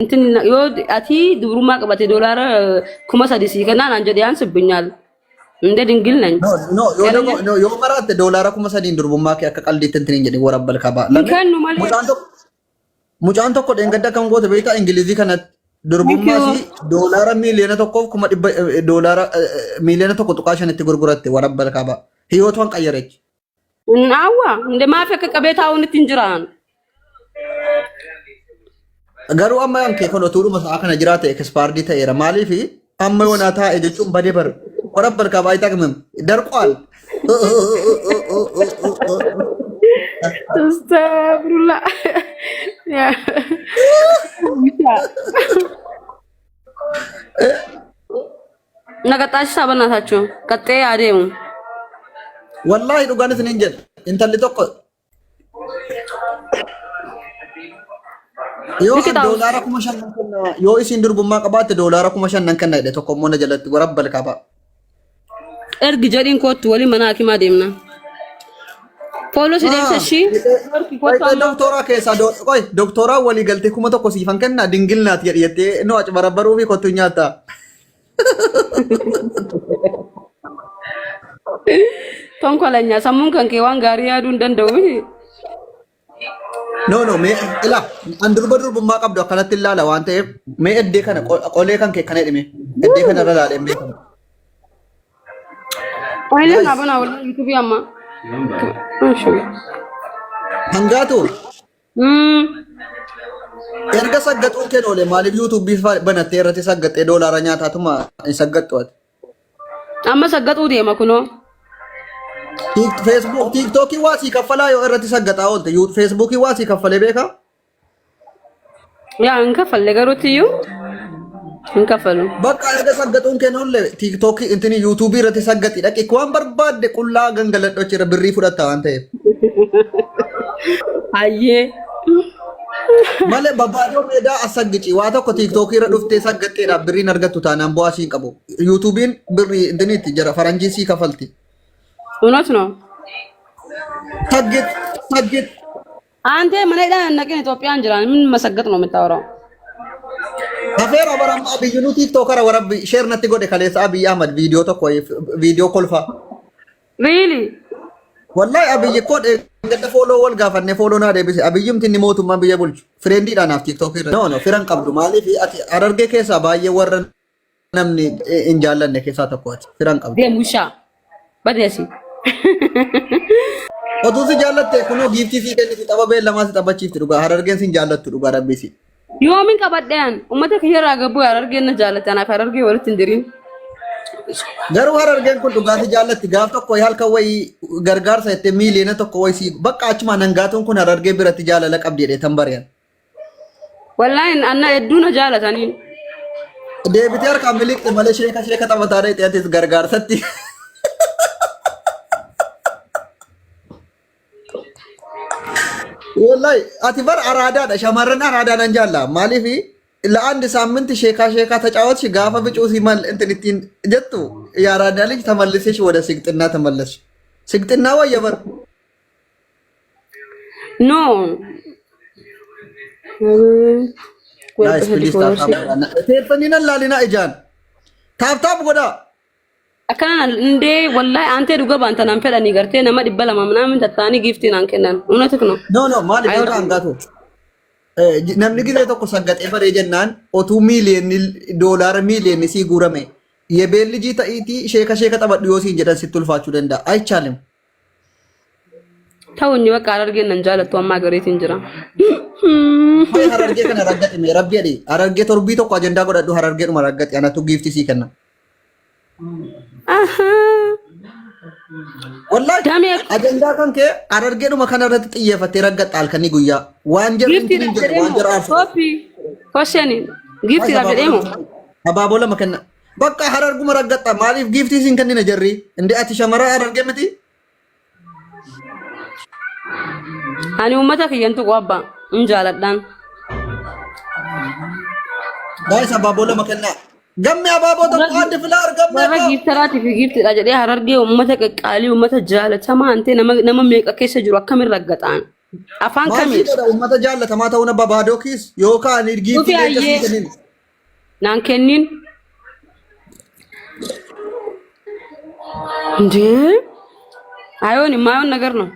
Intin yoo ati dubrummaa qabate doolaara 3000 sii kennaa naan jedhe yaan sibbinyaal. Indee dingil nañ. No, no, yoo nama, no, yoo maraatte doolaara 3000n durbummaa kee akka qaldiitti hin tiniin jedhin warabbal kabaa. Hin kennu malee. Mucaan tokko dheengadda akkam goote beektaa? Ingilizii kanatti durbummaa Thank you. ishii doolaara miiliyoona tokkoof kuma dhibba doolaara miiliyoona 1.5tti gurguratte warabbal kabaa. Hiyootuwan qayyarechi. Naawwa inde maafi akka qabee taa'uun itti hin jiraan. Garuu amma kan kee kun otuudhuma sa'a kana jiraate ekspaardii ta'eera. Maaliif amma yoo naa taa'e jechuun badee bar warabbal kabaa itti darqaal. Astagfirullah. Yaa. Naqaxaasisaa bannaataachuu qaxxee adeemu. Wallaahi dhugaan isiniin jedha. Intalli tokko yoo Biki taa'u. doolaara 5,000 nan kenna yoo isiin durbummaa qabaatte doolaara 5,000 nan kenna jedhe tokko immoo na jalatti warabbal qaba. Ergi jedhiin kootu waliin mana hakimaa deemna. Fooloo si deemsa ishii. Ergi kootu amma. Doktoraa keessaa qoy doktoraa walii galtee 1000 siifan kenna dingilnaati jedhi jettee nu aci barabbaruu fi kottu nyaata. Tonkolanya sammuun kan kee waan gaarii yaaduu hin danda'u miti. No, no, mee ila an durba durbummaa qabdu akkanatti ilaala waan ta'eef mee eddee kana qolee kan kee kana hidhime eddee kana irra ilaalee hin beekamu. Wayne Guys. naa banaa walaa yuutuubii amma. Hangaatu erga saggaxuun kee oole maaliif yuutuubii banattee irratti saggaxxee doolaara nyaataatuma hin saggaxxu ati? Amma saggaxuu deema kunoo. Facebook tiiktookii waa sii kaffalaa yoo irratti saggaxaa oolte Feesbuukii waa sii kaffalee beekaa? Yaa hin kaffalle garuutiyyuu hin kaffalu. Bakka erga saggaxuun kee oolle tiiktookii intini yuutuubii irratti saggaxi dhaqi waan barbaadde qullaa gangaladhu achirra birrii fudhatta waan ta'eef. Hayyee. Malee babbaadoo meedaa as saggici waa tokko tiiktookii irra dhuftee saggaxxeedhaaf birriin argattu taanaan bu'aa siin qabu. Yuutuubiin birrii intiniitti jira faranjii sii kafalti. Unos no. Saggit saggit. Aantee mana hidhaa hin naqin Itoophiyaan jiraan min masaggat ነው የምታወራው። Hafeera bara amma Abiyyinuu tiiktookara warabbi sheer natti godhe kaleessa Abiyyi Ahmad viidiyoo tokko viidiyoo kolfaa. Really? Wallahi Abiyyi koo gadda fooloo wal gaafannee fooloo naa deebise. Abiyyumti inni mootummaa biyya bulchu. Fireendiidha naaf tiiktookii irra. No, no, firan qabdu maaliif ati Harargee keessaa baay'ee warra namni hin jaallanne keessaa tokko ati. Firan qabdu. Deem ushaa. Badi asii. Otuu si jaallatte kunoo giiftii sii kenniti tapha beellamaa si taphachiifti dhugaa. Harargeen sin jaallattu dhugaa rabbii si. Yoomin qabadhe an uummata kiyyarraa gabbuu Harargeen na jaallate anaaf Harargee walitti hin diriin. Garuu Harargeen kun dhugaa si jaallatti gaaf tokko halkan wayii gargaarsa jettee miiliyoona 1 wayii si bakka achumaan hangaatuun kun Harargee biratti jaalala qabdi jedhee tan bari'an. Wallaahi anna hedduu na jaalataniin. Deebitee harkaan miliqxe malee sheeka sheeka taphataa dheexee atis gargaarsatti. Wallahi ati bar araadaadha shamarran araadaa nan jaalla maaliif ለአንድ ሳምንት ሼካ ሼካ ተጫወትሽ gaafa bicuu ሲመል እንትን ittiin jettu የአራዳ ልጅ ተመልሰሽ ወደ ስግጥና ተመለስሽ። ስግጥና ወየ በር No. Guys, please tap tap godhaa. Teessanii nan laalina ijaan. Tap tap godhaa. Akkana indee wallahi aantee dhuga baanta naan fedhanii gartee nama 200 ምናምን tattaanii giiftii naan kennan. Uumnati kuno. No, no, maali beekaa hangaatu. Namni gizee tokko saggaxee baree jennaan otuu miiliyoonni doolaara miiliyoonni sii guurame yebeen lijii ta'iitii sheeka sheeka taphadhu yoo siin jedhan sitti ulfaachuu danda'a. Ayichaalim. Ta'u inni bakka Harargeen nan jaalattu ammaa gareetiin jira. Mee Harargee kana raggaxi mee rabbi jedhi Harargee torbii tokko ajandaa godhadhu Harargeedhuma raggaxi anatu giiftii sii kenna. Wallahi Damee ajandaa kan kee Harargeedhuma kana irratti xiyyeeffattee raggaxxa halkanii guyyaa. Waan jarri giiftiidhaaf hin jedhe jedhee waan moo jara aarsu. koppii kosheni giiftiidhaaf jedhee moo Abaaboo lama kenna. Bakka Hararguma raggaxxa maaliif giiftii siin kennina jarri? Inde ati shamara Harargee miti? Ani uummata kiyyan tuqu abbaa hin jaaladhaan. Guys, abaaboo lama kennaa. Gamme abaaboo tokko addi filaa gamme Warra abbaa. giiftaraatii fi giiftiidha jedhee Harargee uummata qaqqaalii uummata jaalatamaa antee nama nama meeqa keessa jiru akkamin raggaxaan. Afaan Maal sii kamiin? godha uummata jaallatamaa ta'uun abbaa baadoo kiis yookaan Dhufi giiftii leenca sii ayyee kennin. naan kennin. እንዴ አይሆንም፣ ማይሆን ነገር ነው።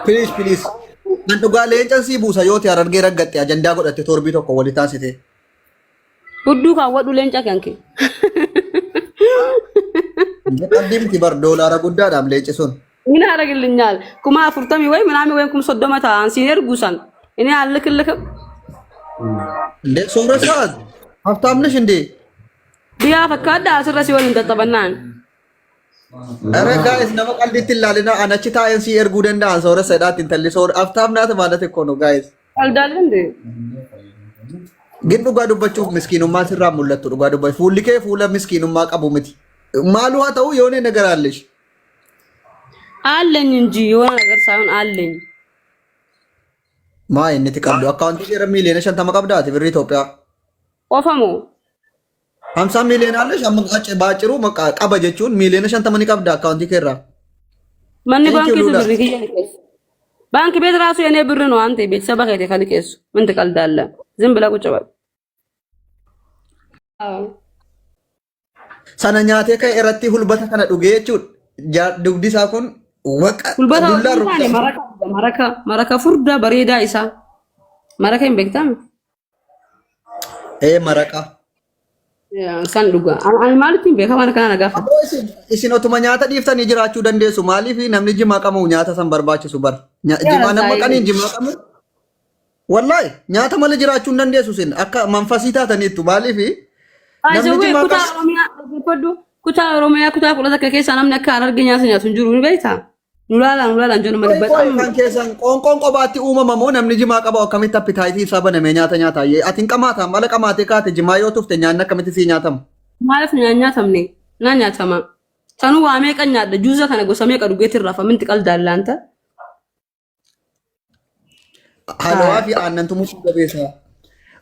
Please please. Kan dhugaa leencan sii buusa yoo ta'e Harargee raggatte ajandaa godhatte torbii tokko wali taasite. Hudduu kaawwadhu leenca kanke. Qalbii miti bar doolaara guddaadhaam leenci sun. ምን ያደርግልኛል? ኩማ አፉርተሚ ወይ ምናምን ወይም ኩም ሶዶመ ታን ሲኔር ጉሳን እኔ አልክልክም። እንዴ sooressaas ሀብታም ነሽ እንዴ? ቢያ ፈካዳ አስረ ሲሆን እንጠጠበናን ኧረ ጋይስ nama qalbiitti ilaalina an achi taa'een sii erguu danda'an sooressa jedhaatti intalli soor ሀብታም ናት ማለት እኮ ነው ጋይስ። ቀልዳለ እንዴ? ግን dhugaa dubbachuuf miskiinummaan sirraa mul'attu dhugaa dubbachuu fuulli kee fuula miskiinummaa qabu miti. Maaluu haa ta'u የሆነ ነገር አለሽ። አለኝ እንጂ የሆነ ነገር ሳይሆን አለኝ። Maa inni itti qabdu akkaawuntii seera miiliyoona 50 qabdaati birrii Itoophiyaa. ቆፈሞ ሀምሳ ሚሊዮን አለሽ። በአጭሩ qaba jechuun miiliyoona 50 ni qabda akkaawuntii keerraa. መኒ Thank you ባንክ Lula. ብር kiyya ባንክ ቤት ራሱ የኔ ብር ነው። አንተ ቤተሰብ ከቴ ከልቄሱ ምን ትቀልዳለህ? ዝም ብለህ ቁጭ በል። አዎ Sana nyaatee ka'e irratti hulbata kana dhugee jechuudha. Dugdi isaa kun waqa Hulbata dullaan hin taane rukutaa. maraka maraka maraka furdaa bareedaa isaa maraka hin beektaa? Ee maraqa. San dhuga. Ani maalitti hin beeka waan kana na gaafata. Ammoo isin otuma nyaata dhiiftanii jiraachuu dandeessu. Maaliif namni jimaa qabu nyaata san barbaachisu bar. Jimaa nama qaniin jimaa qabu. Wallaahi nyaata malee jiraachuu hin dandeessu isin akka manfasii taataniittu maaliif namni Baay'ee jimaa kutaa qabu. Oromiyaa dhaggeeffadhu. Kutaa Oromiyaa kutaa 11 keessa namni akka Harargee nyaata nyaatu hin jiru ni beektaa? Nu laalaan nu laalaan jennu malee Qoy qoy በጣም kan keessan qoonqoon qobaatti uumama moo namni jimaa qabu akkamitti appitaayitii isaa banamee nyaata nyaata? Ati hin qamaataa mala qamaatee kaate jimaa yoo tufte nyaanni akkamitti sii nyaatama? Maaliif na nyaatamne? Na nyaatama. Sanuu waa meeqa nyaadha? Juuza kana gosa meeqa dhugeetti irraa minti qaldaalla anta? Halawaa fi aannan tumuu jabeessa.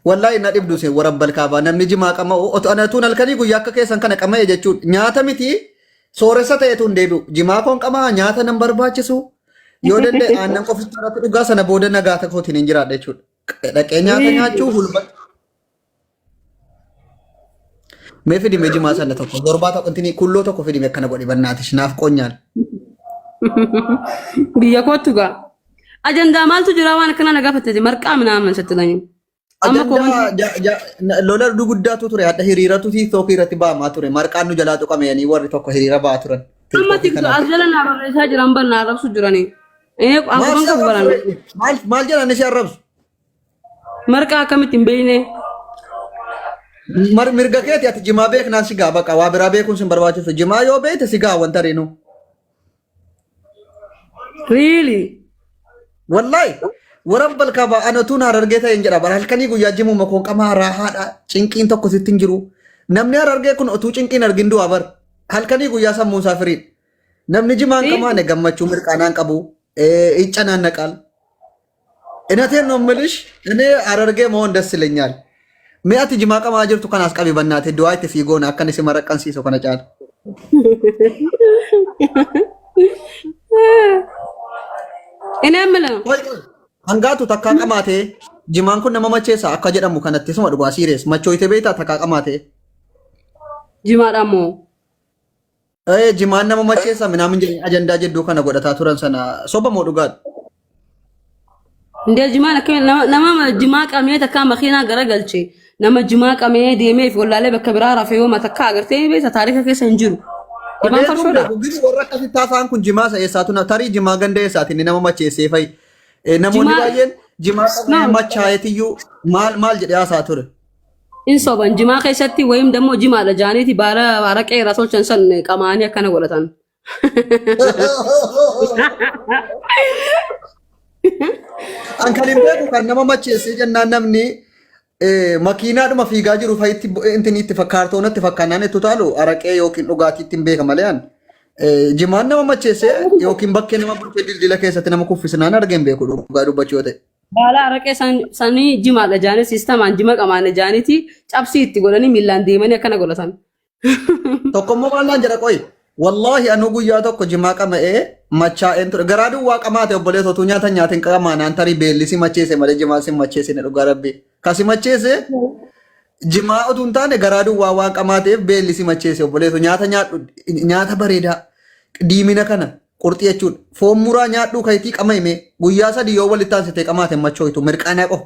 Wallaahi na dhibdu seen warabbal kaabaa namni jimaa qama'u otoo anatuun halkanii guyyaa akka keessan kana qama'e jechuun nyaata miti sooressa ta'etu hin deebi'u. Jimaa koon qamaa nyaata nan barbaachisu yoo danda'e aannan qoficha irratti dhugaa sana booda nagaa kootiin hin jiraadha jechuudha. Dhaqee nyaata nyaachuu hulba. Mee fidime jimaa sana tokko gorbaa tokko intini kulloo tokko fidime akkana godhi bannaatish naaf qonyaan. Biyya kootu gaa. Ajandaa maaltu jira waan akkana na gaafatte marqaa ምናምን ስትለኝ amma Ajandaa lola guddaatu ture hadha hiriiratu tiiktookii irratti ba'amaa ture marqaan nu jalaa tuqamanii warri tokko hiriira ba'aa turan amma tiiktookii tikto kanaaf. as jala naa barreessaa jiran bar naa arrabsu jiranii. Inni Maal akkuma si qabu arrabsu? baran. Maal maal jedhan si arrabsu? Marqaa akkamitti hin beekne? Mirga keeti ati jimaa beeknaan si gaa baqa waa biraa beekuun sin barbaachisu jimaa yoo beekte si gaa wanta riinu. Really? Wallaahi warabbal kaabaa anatuun Harargee ta'e hin jedha bara halkanii guyyaa jimuma koon qamaa raahaadha cinqiin tokko sitti hin jiru. Namni Harargee kun otuu cinqiin argin du'a bar halkanii guyyaa sammuun isaa firiidha. Namni jimaan qamaane gammachuu mirqaanaan qabu ይጨናነቃል። እውነቴን ነው የምልሽ እኔ ሐረርጌ መሆን ደስ ይለኛል። Mee ati jimaa qamaa jirtu kanaas qabi bannaate du'aa itti sii goona akkan isin maraqqansiisu kana caala. እኔ የምልህ Qoy qoy hangaatu takkaa qamaatee jimaan kun nama macheessa akka jedhamu kanatti suma dhugaa siirees machooyte beektaa takkaa qamaatee. jimaadhaan moo? Ee jimaan nama macheessa minaamin jedhanii ajandaa jidduu kana godhataa turan sana soba moo dhugaadha? እንደ jimaan akka nama jimaa qamee takkaa makiinaa garagalche nama jimaa qamee deemee fi wallaalee bakka biraa rafee yooma takkaa agartee beekta taarika keessa hin jiru. Jimaan Odeessuun farshoodha. beeku gidi warra akkasitti haasa'an kun jimaa isa eessaatu tarii jimaa ganda eessaatiin nama macheessee fa'i. Namoonni Jimaa baay'een jimaa qamee no machaa'eetiyyuu maal maal jedhee haasaa ture. In soban jimaa keessatti wayim ደግሞ jimaadha jaaniiti baala araqee irraa tolchan san qamaanii akkana godhatan. An kan hin beeku kan nama macheessee jennaan namni makiinaadhuma fiigaa jiru fa'itti intini itti kaartoonatti fakkaannaan itti utaalu araqee yookiin dhugaatiitti hin beeka malee an jimaan nama macheessee yookiin bakkee nama bulchee dildila keessatti nama kuffisnaan argee hin beeku dhugaa dubbachuu yoo ta'e. Baala araqee sanii jimaadha jaanii siistamaan jima qamaane jaaniiti cabsii itti godhanii miillaan deemanii akkana godhatan. Tokkommoo maal naan jedha qoyi Wallaahi anuu guyyaa tokko jimaa qama'ee machaa'een ture. Garaa duwwaa qamaate obboleessa utuu nyaata nyaatiin qamaa naan tarii beelli si macheesse malee jimaa si macheessine dhugaa rabbi. Ka si macheesse jimaa utuu hin taane garaa duwwaa waan qamaateef beelli si macheesse obboleessa nyaata nyaadhu nyaata bareedaa diimina kana qurxii jechuudha. Foon muraa nyaadhuu kayitii qama'ime guyyaa 3 yoo walitti aansitee qamaate hin machooytu mirqaanaa qofa.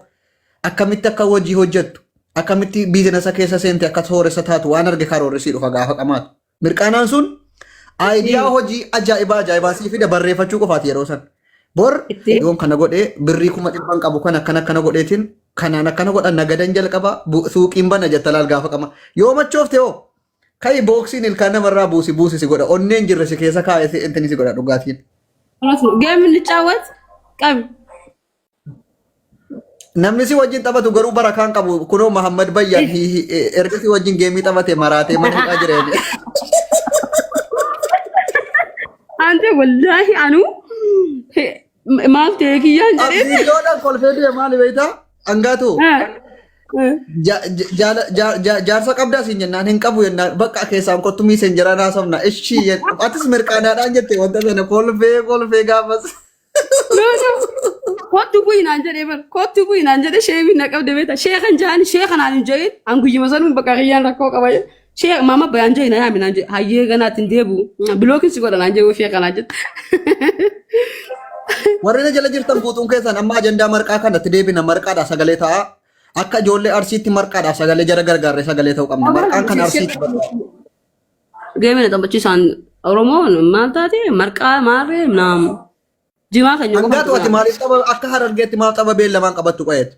Akkamitti akka hojii hojjettu akkamitti biizinasa keessa seente akka sooressa taatu waan arge karoorri sii dhufa gaafa qamaatu. Mirqaanaan sun aayidiyaa hojii ajaa'ibaa ajaa'ibaa sii fida barreeffachuu qofaati yeroo san. Bor Itti. yoon kana godhee birrii 100,000 qabu kana akkana akkana godheetiin kanaan akkana godha nagadan jalqaba suuqiin bana jetta laal gaafa qama. Yoo machoofte hoo ka'i booksiin ilkaan namarraa buusi buusi si godha onneen jirre si keessa kaa'ee si intini si godha dhugaatiin. Geemni ni caawwat qabi. Namni si wajjin taphatu garuu barakaa hin qabu. Kunoo Mahammad Bayyaan erga si wajjin geemii taphate maraatee mana hidhaa jira jedhe. Ante wallaahi anu maal ta'e kiyyaan jedhee. Viidiyoodhaan kolfee du'e maali beektaa? Angaatu jaarsa qabdaa siin jennaan hin qabu jennaan bakka keessaan kottu miiseen jiraa naasofna. Ishii atis mirqaanaadhaan jette wanta sana kolfee kolfee gaafas. No, no. Kottu bu'i naan jedhee bar. Kottu bu'i naan jedhee sheebiin na qabde beekta. Sheekan jaani sheeka naan hin jedhin. An guyyuma sanuun bakka kiyyaan rakkoo qaba. Sheek maama bayaan jedhi na yaami naan jedhe. Hayyee ganaatti hin deebi'u. Bilookin si godha naan jedhu sheeka naan jedhe. Warri na jala jirtan guutuun keessan amma ajandaa marqaa kanatti deebina marqaadha sagalee ta'a. Akka ijoollee arsiitti marqaadhaaf sagalee jara gargaarree sagalee ta'uu qabna. Marqaan kan arsiitti barbaada. Geemina taphachiisaan Oromoon maal taate marqaa maarree naam jimaa keenya qofa Hangaatu ati maaliif tapha akka harargeetti maaf tapha beellamaan qabattu qo'eet?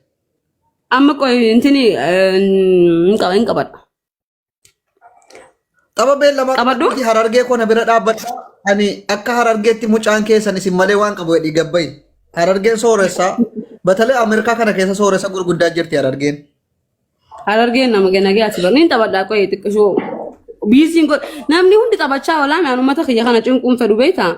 Amma qoy intini hin qaba hin qabadha. Tapha beellamaa Qabadhu? qabadhuuti harargee koo na bira dhaabbadha. Ani akka harargeetti mucaan keessan isin malee waan qabu jedhii gabbayi. Harargeen sooressa. Batalee Ameerikaa kana keessa sooressa gurguddaa jirti harargeen. Harargeen nama nagee ati bar niin taphadhaa qoy xiqqishoo. Biiziin godh namni hundi taphachaa oolaa mi'aan uummata kiyya kana cinquun fedhu beektaa?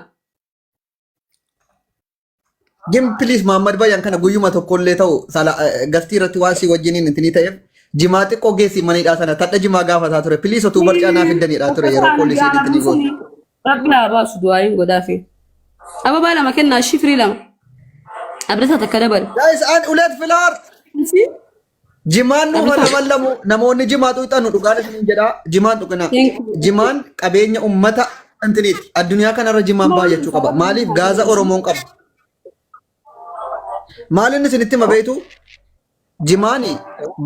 Gin please Muhammad Bayan kana guyyuma tokkollee ta'u sala gastii irratti waan si wajjiniin intinii ta'eef jimaa xiqqoo geessi maniidhaa sana tadha jimaa gaafataa ture please otuu barcaa naa fiddanidhaa ture yeroo poolisiin intinii goote. Rabbi haa baasu du'aayin godhaafi. Ababaa lama kennaa shifrii lama. Abdata takka dabale. Guys an ulet filaar Jimaan nuuf Abdata. lamallamu namoonni jimaa xuuxanu dhugaan isiniin jedhaa jimaan tuqinaa. Thank you. Jimaan qabeenya ummata intiniiti. Addunyaa kanarra jimaan baay'achuu qaba. Maaliif gaaza Oromoon qaba. Maal inni isinitti hima beektu? Jimaani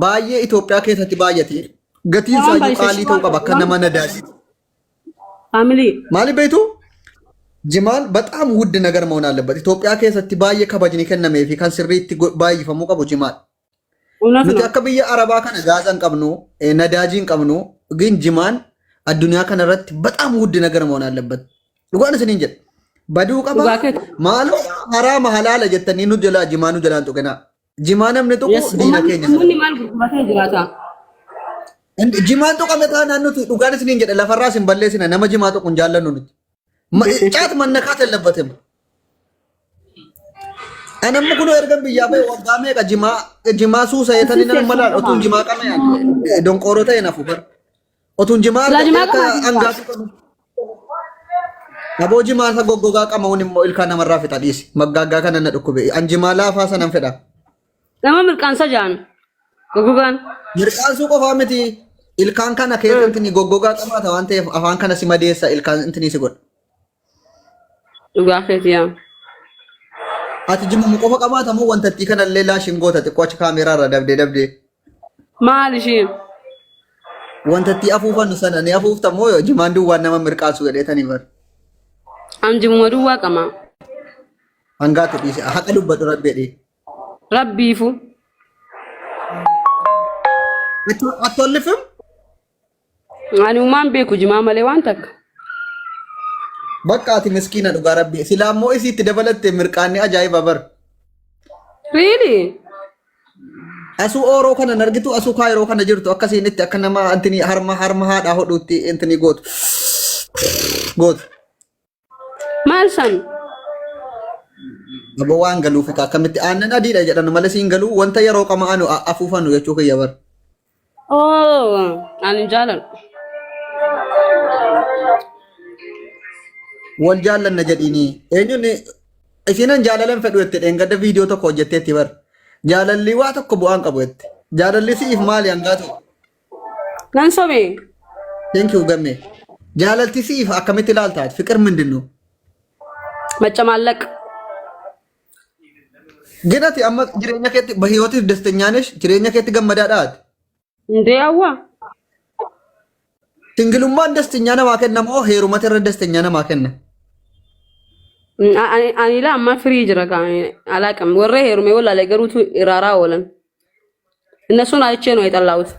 baay'ee Itoophiyaa keessatti baay'ate. Gatiin Waan isaa iyyuu baay'ise qaalii ta'uu qaba akka nama nadaasi. Family. Maaliif beektu? Jimaan በጣም ውድ ነገር መሆን አለበት። ኢትዮጵያ keessatti baay'ee kabajni kennamee fi kan sirriitti baay'ifamuu qabu jimaan. እውነት Nuti ነው። akka biyya Arabaa kana gaaza hin qabnu, nadaajii hin qabnu, ግን jimaan addunyaa kana irratti በጣም ውድ ነገር መሆን አለበት። Dhugaan isiniin jedha. Baduu qaba. Dhugaa keeti. Maaloo haraama halaala jettanii nu jalaa jimaa nu jalaan tuqinaa. Jimaa namni tuqu Yes, diina keenya sana. Uummanni maal gurguratee jiraata? Jimaan tuqame taanaan nuti dhugaan isiniin jedha lafarraas hin balleessina nama jimaa tuqu hin jaallannu nuti. Caat mannakaat የለበትም. Ani amma kunoo ergan biyyaa ba'e waggaa meeqa jimaa jimaa suusa jetanii nan malaan otuun jimaa qame donqooroo ta'e nafu bar. Otuun jimaa Silaa argadhee jimaa akka qamaa jirta. angaatu qabu. Aboo jimaa isa goggogaa qama'uun immoo ilkaan namarraa fixa dhiisi. Maggaaggaa kana na dhukkube. An jimaa laafaa sanan fedha. Nama mirqaansa jaan. Goggogaan. Mirqaansuu qofaa miti. Ilkaan kana keessa intini goggogaa qabaata waan ta'eef afaan kana si madeessa ilkaan intini si godha. Dhugaa keeti yaa. Ati jimuma qofa qabaata moo wantattii kanallee laashin goota xiqqoo achi kaameeraa irra dabdee dabdee. Maal ishee? Wantattii afuufannu sana ni afuufta moo jimaan duwwaan nama mirqaasu jedheetanii bar. An jimuma duwwaa qama. Hangaatu dhiise haqa dubbadhu rabbi jedhee. Rabbiifu. Attollifim? Ani uumaan beeku jimaa malee waan takka. Bakka ati miskiina dhugaa rabbi. Silaa immoo isiitti dabalatte mirqaanni ajaa'iba bar. Really? Asuu ooroo kana hin argitu asuu kaayiroo kana jirtu akkasiin itti akka nama antini harma harma haadhaa hodhuutti intini gootu. Gootu. Maal san? Aboo waan galuuf egaa akkamitti aannan adiidha jedhan malee siin galuu wanta yeroo qama'anu afuufanu jechuu kiyya bar. Oh, ani hin jaaladhu. Wal jaallanna jedhiini. Eenyuun isiinan jaalalan fedhu jette dheengadda viidiyoo tokko hojjetteetti bar. Jaalalli waa tokko bu'aan qabu jette. Jaalalli si'iif maali hangaatu? Nan sobe. Thank you gamme. Jaalalti si'iif akkamitti ilaalta? ፍቅር ምንድን ነው? Maccamaallaq. ግን ati amma jireenya keetti በህይወትህ ደስተኛ ነሽ? Jireenya keetti gammadaadha ati? Indee hawwa. Singilummaan ደስተኛ namaa kenna moo heerumata irra ደስተኛ namaa kenna? Ani ilaa amma firii jira alaaqam warra heerume walaale garuutu iraaraa oolan. እነሱን አይቼ ነው የጠላሁት።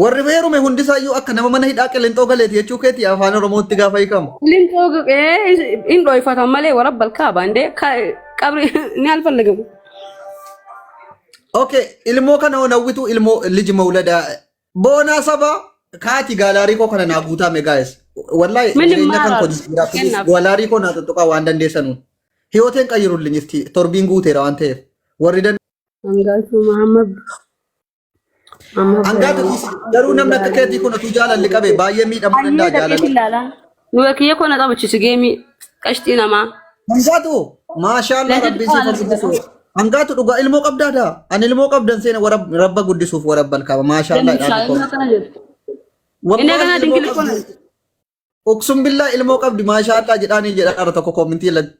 Warri heerume hundisaayyuu akka nama mana hidhaa qillinxoo galeeti jechuu keeti afaan Oromootti gaafa hiikamu. Qillinxoo in dhoyfatan malee warabbal kaaba indee qabri ni አልፈልግም። Okay, ilmoo kana hawwitu ilmoo liji mawlada boonaa saba kaati gallery koo kana naa guutame guys. Wallahi ምን jireenya kan ይማራል? koo jijjiiraa please Kennaaf. Gallery koo naa tuttuqaa waan dandeessanuun. Hiyooteen qayyirulliñ isti torbiin guuteera waan ta'eef. Warri Hangaatu Muhammad. Hangaatu garuu namni akka keetii kun utuu jaalalli qabe baay'ee miidhamuu danda'a jaalalli. Ilaala. Nuwa kiyya koo na taphachiisu geemii qashxii namaa. Hangaatu maashaallah rabbiin siif haa guddisu. Hangaatu dhugaa ilmoo qabdaadha. Ani ilmoo qabdan seena rabba guddisuuf warabbal qaba maashaallah jedhaa. Inni kana Wallahi ilmoo dingili koo qabdi. Uqsum billaa ilmoo qabdi maashaallah jedhaanii jedhaa tokko koomintii irratti.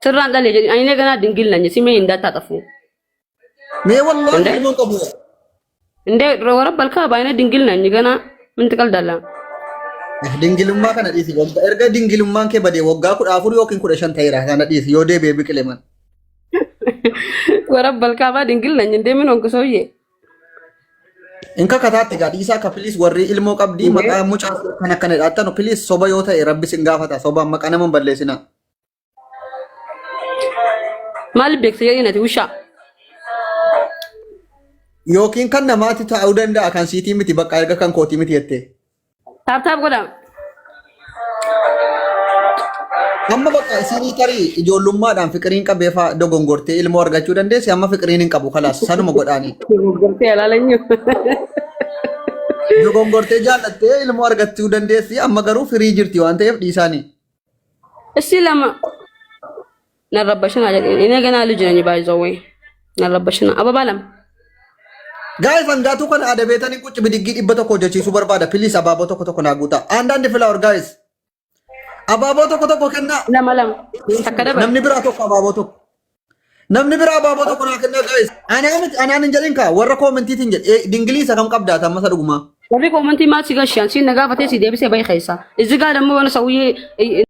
Sirraan dhalee jedhi ani ganaa dingil nan simee hin dattaxafu. Mee wallahi እንዴ? ilmoon qabu. እንዴ ወረበል ካባ እኔ ድንግል ነኝ ገና ምን ትቀልዳለህ? Dingilummaa kana dhiisi. Erga dingilummaan kee badee waggaa 14 yookiin 15 ta'eera kana dhiisi yoo deebi'ee biqile man. ወረበል ካባ ድንግል ነኝ እንዴ ምን ሆንክ ሰውዬ? Inka kataatti gaa dhiisaa ka please warri ilmoo qabdii maqaa mucaa kan akkana jedhattanu please soba yoo ta'e rabbi sin gaafata sobaan maqaa nama hin balleessinaa. maal beeksa jedhii nati ውሻ. Yookiin kan namaatti ta'uu danda'a kan siitii miti bakka erga kan kootii miti jettee. Tap tap godha. Amma bakka isinii tarii ijoollummaadhaan fiqiriin qabee faa dogongortee ilmoo argachuu dandeessi amma fiqiriin hin qabu kalaas sanuma godhaanii. Gortee alaalanyu. Dogongortee jaallattee ilmoo argachuu dandeessi amma garuu firii jirti waan ta'eef dhiisaanii. እስቲ ለማ ነረበሽና እኔ ገና ልጅ ነኝ ባይዘው ወይ ነረበሽና አበባ ለም Guys, hangaatuu kana adabeetanii qucci bidiggii 100 hojjechiisuu barbaada. Please abaaboo tokko tokko naa guutaa. አንዳንድ flower guys. Abaaboo tokko tokko kennaa. Lama lama takka dabal. Namni biraa tokko abaaboo tokko. Namni biraa abaaboo tokko naa kennaa guys. Anaa miti anaan hin jedhin kaa warra koomentiitiin jedhe dingilii isa kam qabdaata amma isa dhugumaa. Warri koomantii maal si gashaan si na gaafatee si deebisee bahi keessa. እዚህ ጋር ደግሞ የሆነ ሰውዬ